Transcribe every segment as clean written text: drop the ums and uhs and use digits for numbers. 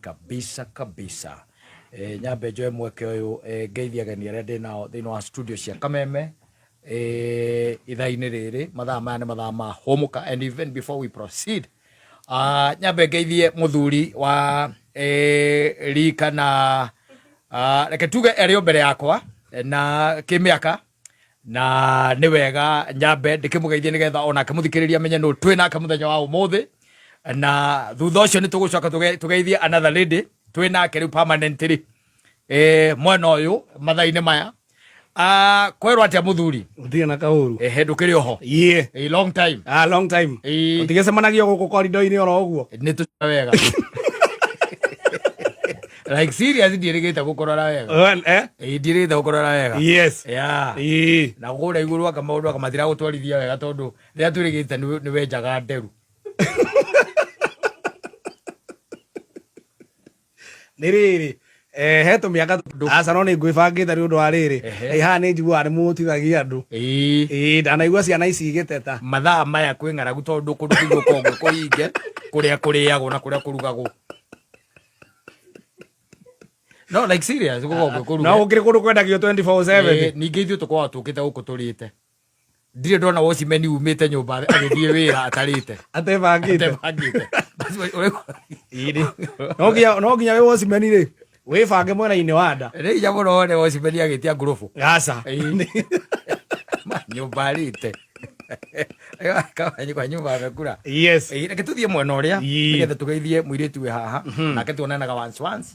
Kabisa kabisa. Nyambe njoe mweke ũyũ ngeithie ageni arĩa ndĩ nao thĩinĩ wa studio cia Kameme ithaa-inĩ rĩrĩ. Mathaa maya nĩ mathaa ma hũmũka, and even before we proceed, nyambe ngeithie mũthuri wa rika na reke tuge arĩ o mbere yakwa na kĩmĩaka, na nĩ wega nyambe ndĩkĩmũgeithie nĩgetha onake mũthikĩrĩria amenye nũ twĩ nake mũthenya wa ũmũthĩ. Na thutha ũcio nĩ tũgũcoka tũgeithie another lady twĩ nake rĩu permanently mwena ũyũ mathaa-inĩ maya. Kwerwo atĩa mũthuri? Gũtirĩ na kaũru. Ehe, ndũkĩrĩ oho? Iĩ. Long time. Ah, long time. Tũtigĩcemanagia gũkũ korido-inĩ oro ũguo. Nĩ tũcora wega. Like serious, ndiĩrĩgĩte gũkũrora wega. Well, eh? Ndiĩrĩgĩte gũkũrora wega. Yes. Yeah. Ĩĩ. Na kũrĩa igũrũ anga maũndũ anga matiragũtwarithia wega, tondũ rĩrĩa twĩrĩgĩte nĩ wenjaga nderu. Nĩ rĩrĩ, he tũmĩaka aca, no nĩ ngwĩbangĩte nĩ ũndũ wa rĩrĩ. Haha nĩ njiguaga nĩ mũhutithagia andũ. Ĩĩ, ndanaigua ciana ici igĩteta. Mathaa maya kwĩ ng'aragu, tondũ kũndũ kũu gũkoragwo gwĩ kũhinge, kũrĩa kũrĩagwo na kũrĩa kũrugagwo. No like serious, gũkoragwo gwĩ kũruge. No gũkĩrĩ kũndũ kwendagio 24/7. Ningĩ ithuĩ tũkoragwo tũkĩte gũkũ tũrĩte. Ndirĩ ndona watchman umĩte nyũmba agĩthiĩ wĩra atarĩte. Atebangĩte. Atebangĩte. Ĩĩ. No nginya wĩ watchman rĩ, wĩbange mwena-inĩ wa nda. Nĩ hinya mũno wone watchman agĩtia ngurubu. Aca. Nyũmba arĩte. Kwa nyumba amekura. Yes. Reke tuthiĩ mwena ũrĩa nĩgetha tũgeithie mũirĩtu wĩ haha. Nake tuonanaga once once,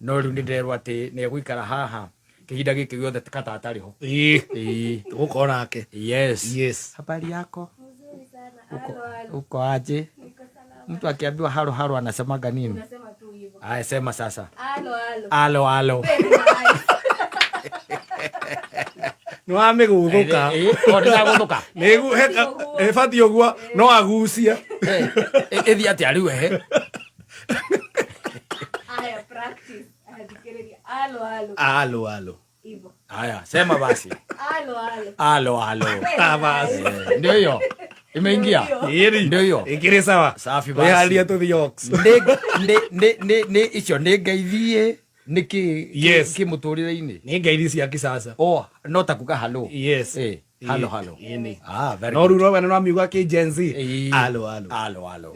no rĩu nĩ ndĩrerwo atĩ nĩ egũikara haha kĩhinda gĩkĩ gĩothe kata atarĩ ho. Ĩĩ. Tũgũkorwo nake. Yes. Yes. Habari yako? Mzuri sana. Uko, Halo, halo. uko aje? Niko salama. Mtu akiambiwa halo halo anasemaga nini? Unasema tu hivyo. Aya, sema sasa. Halo, halo. Halo halo. Very nice. Nĩ wamĩguthũka. O ndĩragũthũka. Ĩbatiĩ ũguo no agucie. Ĩthiĩ atĩa rĩu ehe? Aya, practice. Aya, thikĩrĩria. Halo, halo. Halo halo. Hivyo. Haya, sema basi. Halo, halo. Halo halo. Very Ah, basi. nice. Ndio hiyo. Imeingia. Ĩĩ. Ndio hiyo. Ĩkĩrĩ sawa. Safi basi. Wĩharie tũthiĩ ox. Nĩ icio nĩ ngeithie nĩ kĩ Yes. kĩ mũtũrĩre-inĩ? Nĩ ngeithi cia kisasa. Oh, no ta kuga hello. Yes. Halo halo. Ĩĩ. Ah, very No good. rĩu no wene no miuga kĩ Gen Z. Ĩĩ. Halo halo. Halo halo.